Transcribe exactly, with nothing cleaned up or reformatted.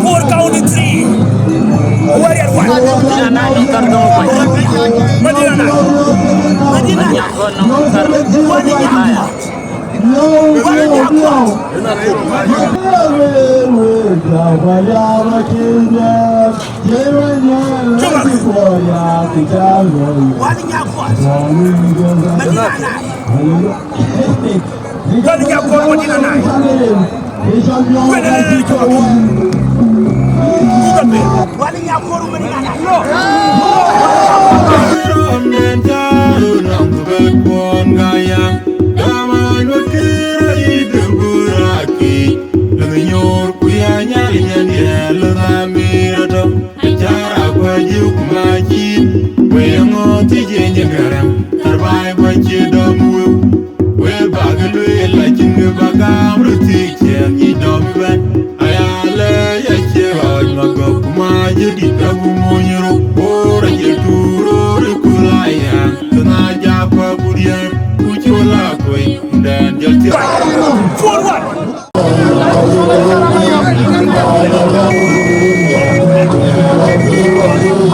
Bor County three. Warrior one. Madina nine. Madina nine. Warrior one. Acara kwa juk ma cin, we ŋo ti je nyegara, tarbai kwa ci dom wu. We bag lwe la cin we bagam rutik.